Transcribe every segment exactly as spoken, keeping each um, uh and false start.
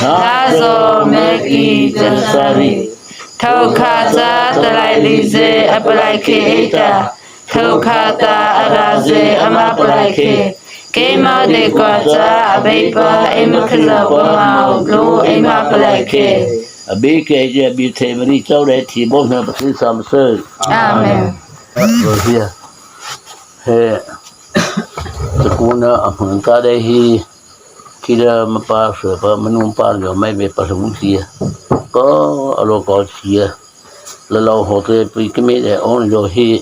Thâtihpha mei ki ta sari. Thokha ta talai lizy a palai khei ei ta. Thokha ta a razy ama palai khei. Keima deikua ta Abeipa eima Khazohpa moh lâ eima palai khei. Abei kei zy Abei thei mari chau dei thi bo na pasi sam sơ. Amen. Ro hia. He. Tukuna a hmang ka dei hi. Kida mapa sapa manung pa yo mai be pa hung sia. Ko alo ko sia. La lo ho te pui kemi de on yo hi.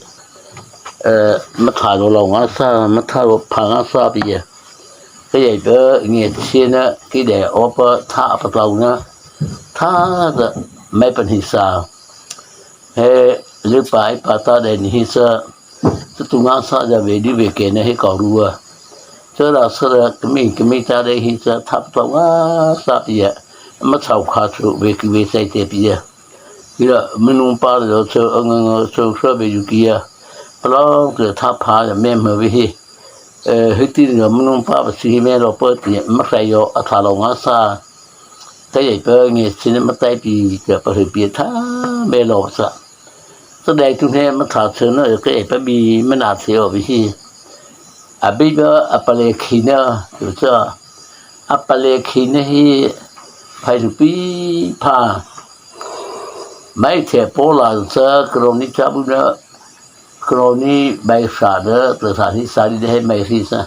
Eh, matha lo lo nga sa, matha lo pha nga sa pi ya. Ka yai pa nge sia na ki de o pa tha pa tau na. Tha da mai pa ni sa. He, lei pa ei pa ta dei ni hi sa. Sa tu nga sa ja ve di ve ke na he ka ru a. Sa ra sa ra kemi kemi ta dei hi sa thap ta nga sa pi ya. Ma chau kha chu ve ki ve sai te pi ya. Ki ra manu pa lo chu ang ang chu sa ve yu ki ya. Pa lo ke thap pha ya me ma ve hi. Eh, hi ti ni manu pa pa si hi me lo pa ti ma sai yo a tha lo nga sa. Ka yai pa nge sia na ma tai pi ka pa hu pi tha me lo sa. Sa dei tu ne ma tha chhao na ka ei pa bi ma na chhao bi hi. A bi ba a palei khi na tu cha. A palei khi na hi phai tu pi pha. Mai the po la sa kroni cha bu na kroni bai sa de te sa hi sa di de mai hi sa.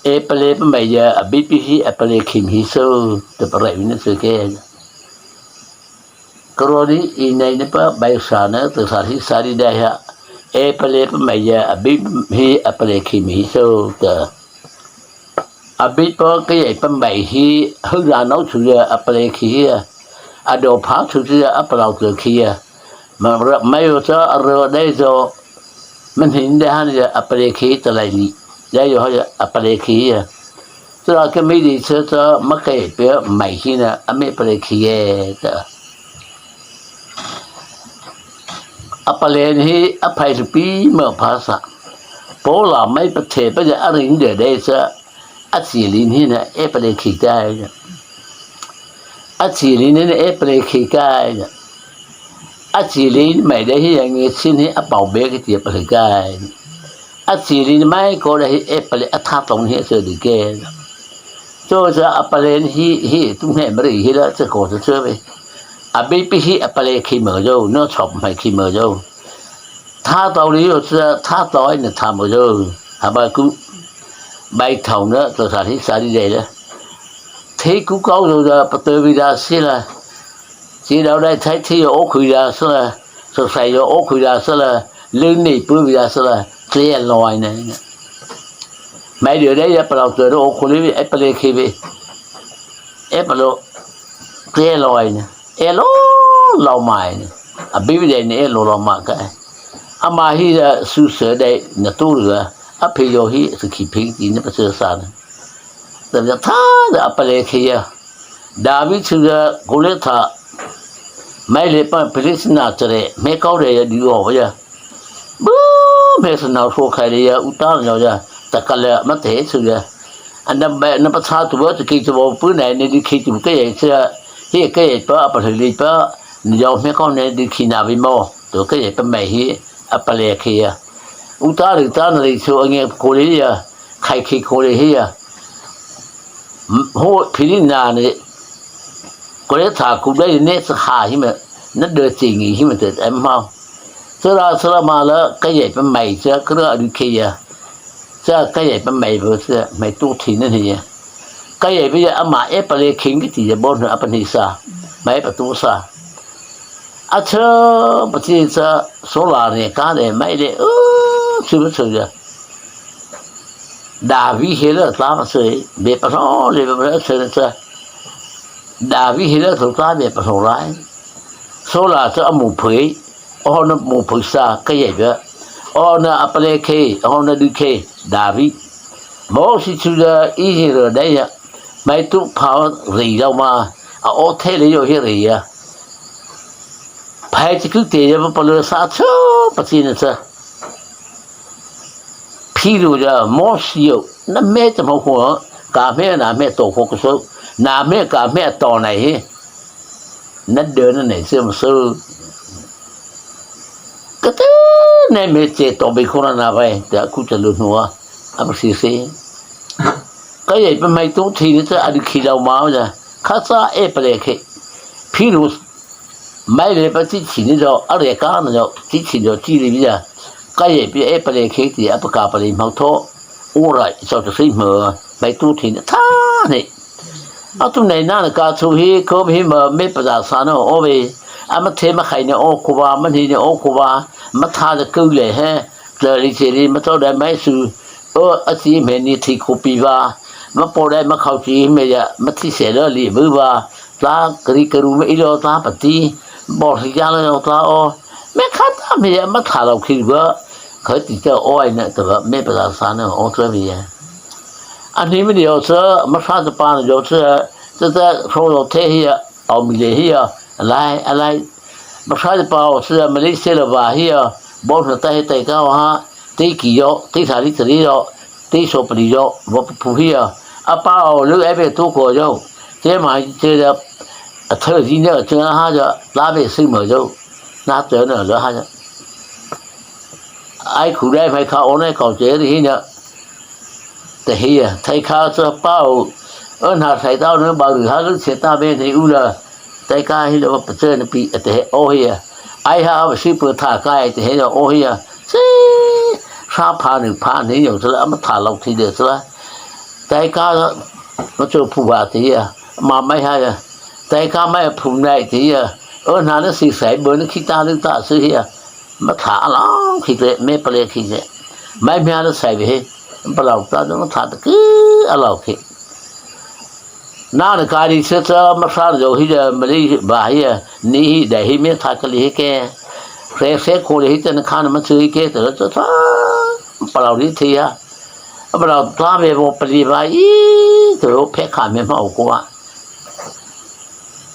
E palei pa mai ya a bi pi hi a palei khi mi hi so te pa rai na se ke. Kroni i nei ne pa bai sa na te sa hi sa di dai ha. E palei pa mai ya a bi hi a palei khi mi hi so ta. A bi pa ka yai pa mai hi hu ra nau chu ya a palei khi ya. A do pha chu ya a palau chu khi ya. Ma ra mai yo cha a ro dai zo. Man hin dai han ya a palei khi ta lai li. Dai yo ha ya a palei khi ya. Tura ka mi di cha cha ma kai pe mai hi na a me palei khi ye ta. A palei hi a phai su pi ma pha sa. Po la mai pa the pa ja a ring de de cha. A chi lin hi na e palei khi ta ya. A chi lin hi na e palei khi ta ya. A chi lin mai de hi ya nge sia hi a pau be ki ti a palei ta ya. A chi lin mai ko de hi e palei a tha tong hi a se di ke. Cho cha a palei hi hi tu he ma ri hi la cha ko cha cha ve. A bi pi hi a palei khi ma jo no chop mai khi ma jo. Tha tau li yo cha tha tau ai na tha ma jo. Ha ba ku bai thau na cha sa hi sa di de la. Thei ku kau zo da pa tơ vi da si la. Chi dau dai thai thei yo o khui da si la. Sa sai yo o khui da si la. Lưng nei pu vi da si la. Tli a loi na. Mai dio dai ya pa lau tơ o khui li vi, e palei khi vi. E pa lo. Tli a loi na. E lo, lo mai na. A bi vi dai na e lo lo ma ka. A ma hi da su se dai na tu ru a. A phe yo hi su khi phe ti na pa se sa na. Tha da a palei khi ya. David chu ya Goliatha. Mai le pa Philistina chare me kau de ya di o ya. Bu me sa na so khai le ya u ta ya ya. Ta ka le ma te chu ya. An da ba na pa cha tu ba tu ki tu ba pu na ne di khi tu ke ya cha. He ke ya pa a pa le pa. Ni ya me kau ne di khi na bi mo. Tu ke ya pa mai hi a palei khi ya. U ta ri ta na ri chu a nge ko le ya. Khai khi ko le hi ya. Ho phili na ne. Ko le tha ku dai ne sa ha hi ma. Na de chi ngi hi ma te em ha. Sa ra sa ra ma la ka ye pa mai cha ka ra du ke ya. Sa ka ye pa mai bo sa mai tu thi na ni ya. Ka ye pa ya ama e palei khing ki ti ya bo na a pa ni sa. Mai pa tu sa. A cha pa ti sa so la ne ka ne mai le. U chu chu ya. David he la tla ma se, be pa so le be pa se ne sa. David he la so tla be pa so lai. So la sa a mu phe, o na mu phe sa ka ye ga. O na a palei khe, o na du khe, David. Mo si chu da i he ra da ya. Mai tu pha ri yau ma, a o the le yo he ri ya. Phai ti ku te ya pa le sa chu pa ti ne sa. Phi lu ya mo si yo, na me ta mo ko, ka me na me to ko ko so, Na hmia ka hmia a taw nai hi. Na dei na nei se ma su. Ka te nei me che taw be khô na na bai. Te a ku cha lu nu a. A ba si se. Ka yei pa mai tu thi ni cha a du khi lau ma ja. Kha cha e pa le khe. Phi lu. Mai le pa chi chi ni jo. A le ka na jo. Chi chi jo chi li bi ja. Ka yei pi e pa le khe ti a pa ka pa le mau tho. U rai, sau ta sui hmâ, bai tu thi na tha nei. A tu nei na na ka chu hi, ko hi ma me pa da sa no o ve. A ma the ma khai ne o ko va, ma ni ne o ko va, ma tha da ku le he. Tla li che li, ma tau da mai su. O, a chi me ni thi ko pi va. Ma po da ma khau chi me ya, ma thi se lo li bu va. Tla kri kru me i lo tla pa ti. Bo si ya lo tla o. Me kha ta me ya, ma tha lo khi va. Khati ta o ai na ta va, me pa da sa na o tla ve ya. Ani mi ni o sa, ma sa ta pa na o sa, ta ta so lo the hi ya, au mi le hi ya, lai, a lai. Ma sa ta pa o sa, ma le se lo va hi ya, bo na ta he tai ka ha, te ki yo, te sa li ta li yo, te so pa li yo, bo pu hi ya. A pa o lu e ve tu ko yo. Te ma te ya, a thơ ji ne, te ha ya, la ve si ma yo. Na te na lo ha ya. Ai khu dai mai kha o nai kau che ri hi na. Te hi a, thai kha sa pau. Ơ na sai tau na ba ru ha lu che ta be ne u la. Tai ka hi lo pa che na pi te he o hi a. Ai ha ba si pu tha ka ai te he lo o hi a. Si sa pha nu pha ni yo sa ma tha lo thi de sa. Tai ka ma cho phu ba te ya. Ma mai ha ya. Tai ka mai phu nai te ya. Ơ na na si sai bo na khi ta lu ta si hi a. Ma tha a lao khi te, me pa le khi te. Mai mia na sai ve he. Pa lao ta ma tha ta ki a lao khi. Na na ka ri se ta ma sa zo hi da ma li ba hi a. Ni hi da hi me tha ka li he ke. Se se ko li hi ta na kha na ma chu hi ke ta ta ta. Pa lao ri thi ya. Pa lao ta me bo pa li ba i. To phe kha me ma o ko a.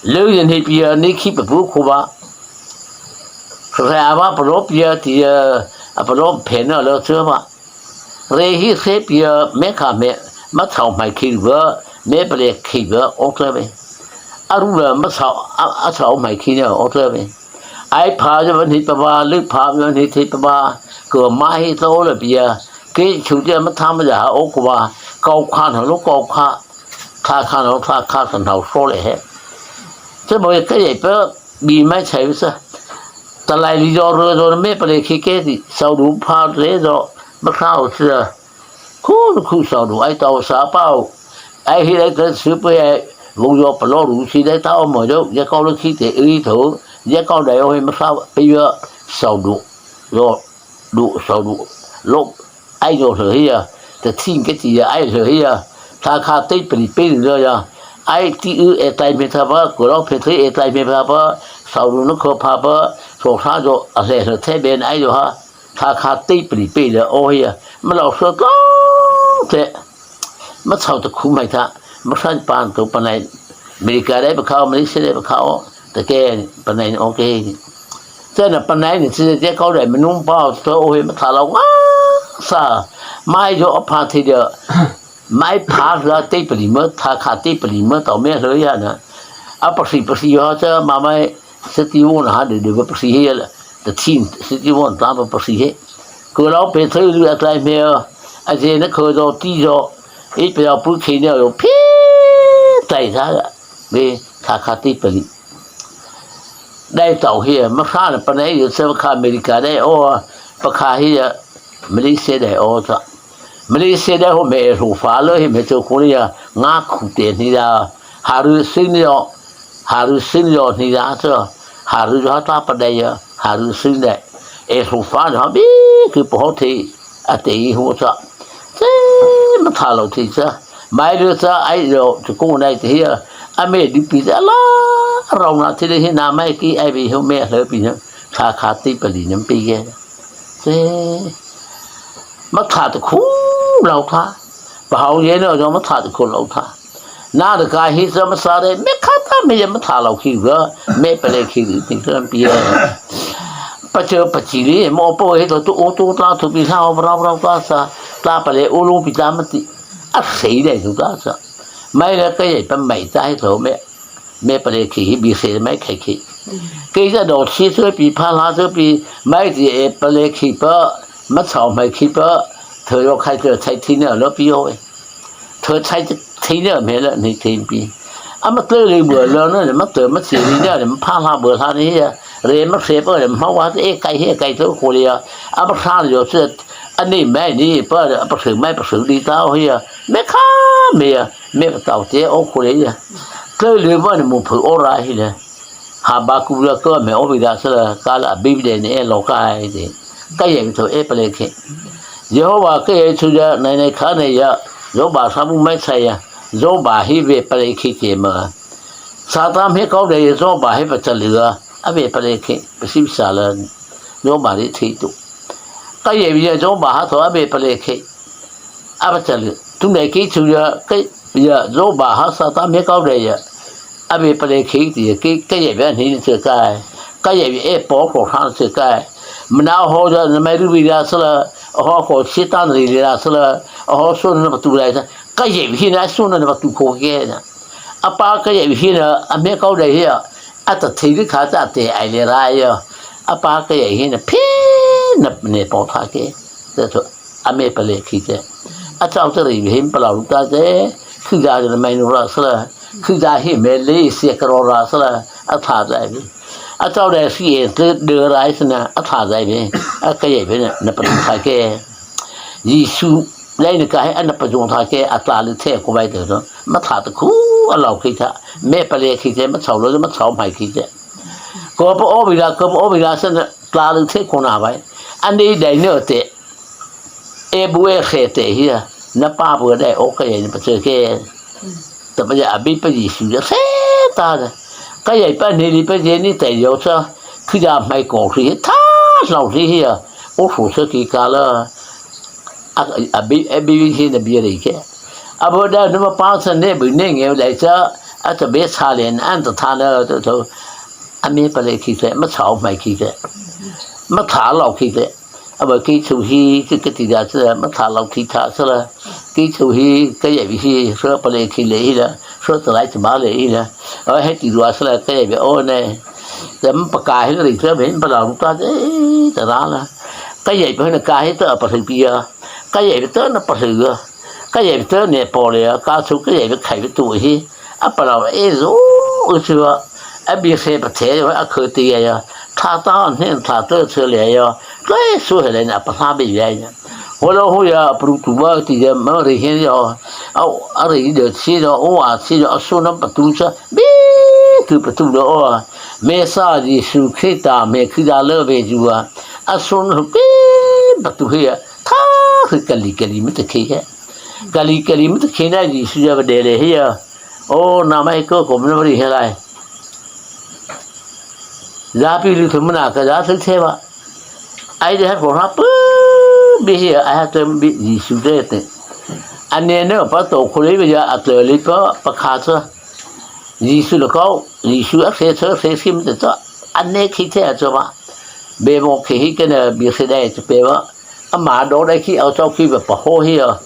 Lu yin hi pi ya ni khi pa bu ko ba. Sa sa a ba pa lo pi ya ti ya. A pa lo phe na lo chu ba. Re hi se pi ya me kha me. Ma chau mai khi ba. Me pa le khi ba. O tla be. A ru la ma chau, a, a chau mai khi na. O tla be. Ai pha ya ba ni pa ba. Lu pha ya ni thi pa ba. Ko ma hi to la pi ya. Ke chu ya ma tha ma ya ha o ko ba. Kau kha na lo kau kha. Tha kha no, tha kha ka nau so le he. Te mo ka ye pe bi mai chai sa. Ta lai li zo ro zo me pa le khi ke ti. Sau du pha le zo. Ma kha o sa. Khu khu sau du ai tau sa pau. Ai hi lai ta su pe ai. Vo zo pa lo ru si dai tau mo zo. Ya kau lo khi te ui tho. Ya kau dai o he ma sa pe yo sau du. Zo. Du sau du. Lo. Ai zo hlơ hi ya, ta thing ke ti ya, ai hlơ hi ya, tha kha te pali pe lo ya, ai ti u e tai me tha ba, ko lo phe thei e tai me tha ba, sau lu no kho pha ba, so sa zo, a hle hlơ the ben ai zo ha, tha kha te pali pe lo o hi ya, ma lo so ko te, ma chau ta khu mai tha, ma san pan to pa nai, America dai pa kha, Malaysia dai pa kha o, ta ke, pa nai o ke. Te na pa nai ni, te, te kau dai, ma nung pa, to o hi ma tha lo nga, sa, mai zo a pha thei de, mai pha la te pali ma, tha kha te pali ma, tau me lo ya na. A pa si, pa si yo cha, ma mai, sa ti wo na ha de, de pa si he la, ta thin, sa ti wo ta pa pa si he. Ko lo pe thei lu a tlai me, a je na ko zo ti zo, i pe lo pu khi ne lo pi, tai sa, be, tha kha te pali. Dai tau hi, ma kha na pa nai yo se kha America dai o, pa kha hi ya, Malaysia dai o cha. Malaysia dai ho me ru fa lo hi me cho ko ya, nga khu te ni ya, ha ru sin yo, ha ru sin yo ni ya cha, ha ru yo ta pa dai ya, ha ru sin dai. E ru fa na bi ki po ho te, a te i ho cha. Te ma tha lo te cha. Mai lo cha ai lo, te ko nai te hi ya, a me di pi cha la, rau na te hi na mai ki ai bi ho me lo pi na, tha kha te pali na pi ye. Te, ma tha ta khu lo tha. Pa hau ye no zo ma tha ta khu lo tha. Na da ka hi sa ma sa de, me kha ta me ye ma tha lo khi ga, me pa le khi ti sa pi ye. Pa che pa chi li, mo po he to tu o tu ta tu pi sa o ra ra ta sa, ta pa le o lo pi ta ma ti. A sei de tu ta sa. Mai la ka yai pa mai ta hi tho me. Me pale khi hi bi se mai khai khi. Kei za do si su pi pha la su pi mai ti e pale khi pa ma chao mai khi pa. Tho yo khai tho chai thi na lo pi yo e. Tho chai thi na me la ni thi pi. A ma tlo le bu lo na ma tlo ma si ni na ma pha la bu la ni ya. Re ma se pa le ma wa e kai he kai tho ko le ya. A ma sa yo se a ni mai ni pa a pa su mai pa su di ta o ya. Me kha me ya. Me pa tao te o ko le ya. Tlo le ba ni mu phu o ra hi le. Ha ba ku la ko me o bi da sa la ka la bi de ne lo kai de. Ka ye to e pale ke. Jehovah ke ye chu ya nai nai kha ne ya. Zo ba sa bu mai sa ya. Zo ba hi be pale ke ke ma. Satan he kau de ye zo ba he pa cha lu a. A be pale ke. Pa si sa la. Zo ba ri thi tu. Ka ye bi ya zo ba ha to a be pale ke. A ba cha lu. Tu ne ke chu ya ke ya zo ba ha Satan he kau de ya. A be pale ke ti ke ke ye bi ni se kai. Ka ye bi e po ko ha se kai. Mna ho ya na mai ru bi ya sa la. Ho ko Satan ri ya sa la. Ho so na tu la sa. Ka ye bi na so na tu ko ke na. A pa ka ye bi na a me kau de ya. A ta thi ri kha ta te ai le ra ya. A pa ka ye na phi na ne po tha ke. Te to. A me pale khi te. A chau te ri him pala lu ta te. Khu ja de mai nu ra sa la. Khu ja hi me le se ka ro ra sa la. A tha ja bi. A chau de si e te de ra sa na. A tha ja bi. A ka ye bi na na pa tha ke. Jisu lai na ka he a na pa jong tha ke a tla le the ko bai te to. Ma tha ta khu a lau khi ta. Me pale khi te ma chau lo ma chau mai khi te. Ko pa o bi la ko pa o bi la sa na tla le the ko na bai. A ni dai ne te. E bu e khe te hi a, na pa bu dai o ka ye ni pa che ke. Ta pa ya a bi pa Jisu ya se ta da. Ka ye pa ni li pa ye ni te yo sa. Khu ya mai ko ri tha lau ri hi a. O fu se ki ka la. A, a bi, a bi hi na bi ri ke. A bu da na ma pa sa ne bu ne nge lai sa. A ta be sa le an ta tha na to to. A me pale khi te, ma chau mai khi te. Ma tha lau khi te. A ba ki chu hi, ki, ki ti da sa, ma tha lau khi tha sa la. Ki chu hi, ka ye bi hi, sa pale khi le hi la, sa ta lai ta ma le hi la. A he ti dua sa la, ka ye bi o ne. Ta ma pa ka hi ri sa, ma pa lau ta, e, ta la la. Ka ye bi na ka hi ta pa ri pi ya. Ka ye bi ta na pa ri ya. Ka ye bi ta ne po le ya, ka chu ka ye bi khai bi tu hi. A pa lau e zo, u chu a. A bi se pa the, a khu ti ya ya. Tha ta ne, tha ta chu le ya. Ka su he le na pa ha bi ya ya. Ho lo ho ya, pru tu ba ti ya, ma ri he ya. A, a ri de si ya, o a si ya, a su na pa tu sa. Bi tu pa tu lo o. Me sa Jisu Krista, me khi da le be ju a. A su na bi pa tu he ya. Tha khi ka li ka li mi te khi he. Ka li ka li mi te khi na Jisu ya ba de le he ya. O, na mai ko ko mna ri he lai. Za pi lu thu mna ka za thu the ba. Ai de ha ko ha pu bi hi ai ha te bi Jisu te te. A ne ne pa to ko le bi ya a te le pa pa kha cha. Jisu le ko, Jisu a se se se sim te cha. A ne khi the a cha ba. Be mo khi hi ke ne bi se dai te pe ba. Ama do dai khi au chau khi ba pa ho hi a.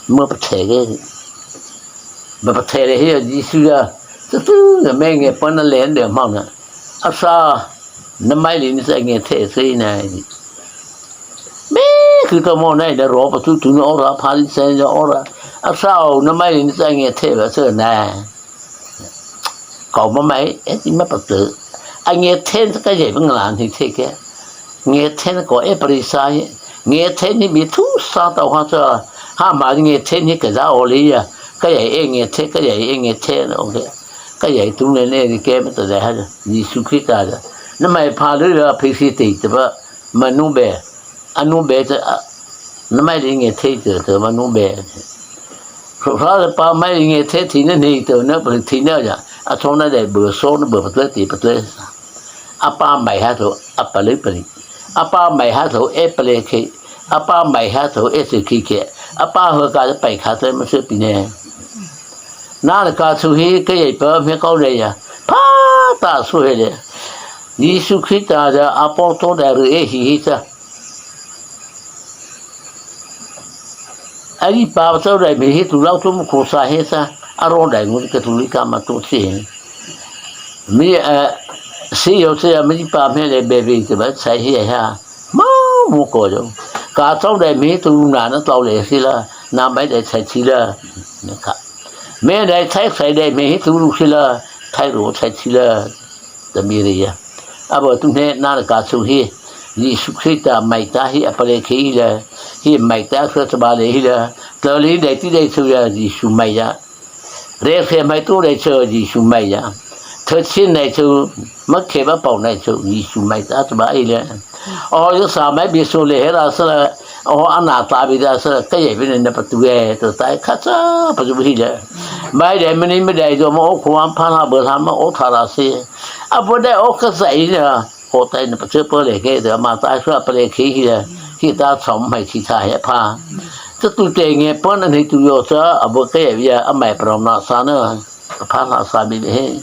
Ma pa the ke. Ma pa the le hi a Jisu a. Tu tu na me nge pa na le de ma na. A sa na mai li ni sa nge the se na. Me khu to mo na de ro pa tu tu no ra pa li se no ra. A sa o na mai li ni sa nge the ba se na. Ko ma mai, e ti ma pa tu. A nge the ka ye ba ngla ni the ke. Nge the ko e pa ri sa ye. Nge the ni bi thu sa ta ha cha. Ha ma nge the ni ka za o li ya. Ka ye e nge the, ka ye e nge the no ke. Ka ye tu ne ne ni ke ma ta da ha. Jisu Krista da. Na mai pa lu ya phi si ti te ba. Ma nu be. A nu be te a, na mai li nge the te te ma nu be. Khrista le pa mai li nge the thi na ni te na pa thi na ya. A chô na de bu so na bu pa te ti pa te. A pa mai ha tho, a pa le pa li. A pa mai ha tho e pa le ke. A pa mai ha tho e se ki ke. A pa ho ka pai kha te ma se pi ne. Na le ka chu hi ke ye pa me ko le ya. Pa ta su he le. Jisu Krista ya a po to da ru e hi hi cha. a ri pa chô dei mi hi tu lo tu mu ko sa he sa, a ro dei ngu ka tu li ka ma tu si. Mi, eh, si yo si ya mi pa me le be be te ba sai he ha. Ma mu ko yo. Ka chô dei mi tu na na tao le si la, na mai dei sai si la. Ka. Me dei sai sai dei mi hi tu lu si la, sai ro sai si la. Ta mi ri ya. A bo tu ne na ka su hi. Yêsu Krista mai ta hi a pale khi la. Hi mai ta sa sa ba le hi la. Tla li dei ti dei su ya Yêsu mai ya. Re khe mai tu dei su Yêsu mai ya. Thơ Chin dei su, ma khe ba pau dei su Yêsu mai ta sa ba hi la. O yo sa mai bi su le he la sa la. O ana ta bi da sa la. Ka ye bi ne na pa tu e. Ta ta kha sa pa tu hi la. Mai dei mi ni mi dei zo ma o ko an pa la bo la ma o tha la si. A bo dei o ka sa i na. Ko tai na pa chơ pơ le ke, de ma tai sua pơ le ke hi le, hi ta chom mai chi tha he pha. Chơ tu te nge pơ na ni tu yo chơ, a bo ke ya a mai pro na sa na, pha na sa bi he.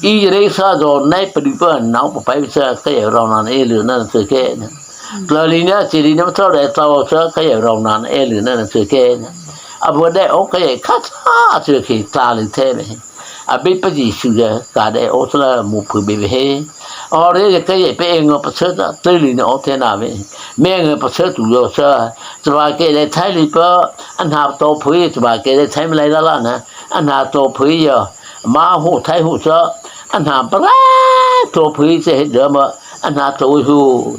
I re sa zo nai pa du pơ nau pa pai chơ ke ya ro na e lu na chơ ke. Tla li na chi li na chơ le chơ chơ ke ya ro na e lu na chơ ke. A bo de o ke kha cha chơ ke ta li the me. A bi pa Yêsu ya, ka dei o sa la mu phu bi bi he. O re ya ka ye pe e ngo pa chơ ta, tê li na o the na bi. Me ngo pa chơ tu yo sa. Sa ba ke dei thai li pa, a na to phu, sa ba ke dei thai ma lai la la na. A na to phu ya. Ma hu thai hu sa. A na pa la to phu se he da ma. A na to hu.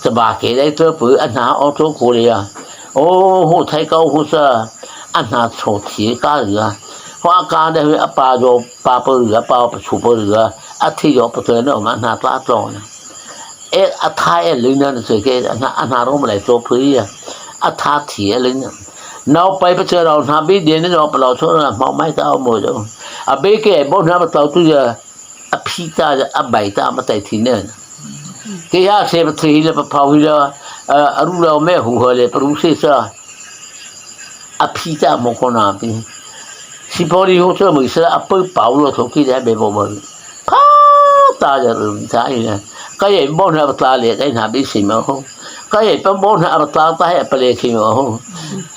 Sa ba ke dei to phu, a na o to ko le ya. O hu thai kau hu sa. A na cho thi ka ya. Hua ka dei hu a pa yo pa pơ rua, pa pa chu pơ rua, a thi yo pa tơ na ma na tla tlo na. E a tha e lei na na se ke, a na, a na ro ma lai tlo phui ya. A tha thi e lei na. Nau pai pa che rau na bi de na ro pa lo cho na ma mai ta mo yo. A be ke bo na pa tau tu ya. A phi ta ya, a bai ta ma tai thi ne. Ke ya se pa thi le pa phau hi la, a ru la me hu ha le pa ru se sa. A phi ta mo ko na pi. Si pho ri ho tơ mo sa a pơ pau lo tho ki da be bo bo. Pha ta ya ru ta i na. Ka ye bo na pa tla le ka na bi si mo ho. Ka ye pa bo na pa tla ta he pa le ki mo ho.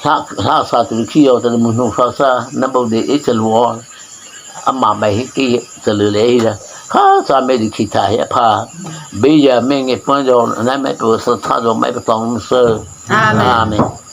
Sa, sa sa tu ki yo ta mo no sa sa na bo de e ta lo. A ma mai hi ki ta lo le hi la. Ka sa me di ki ta he pha. Be ya me nge pon yo na me to sa ta yo me pa tong sa. Amen. Amen.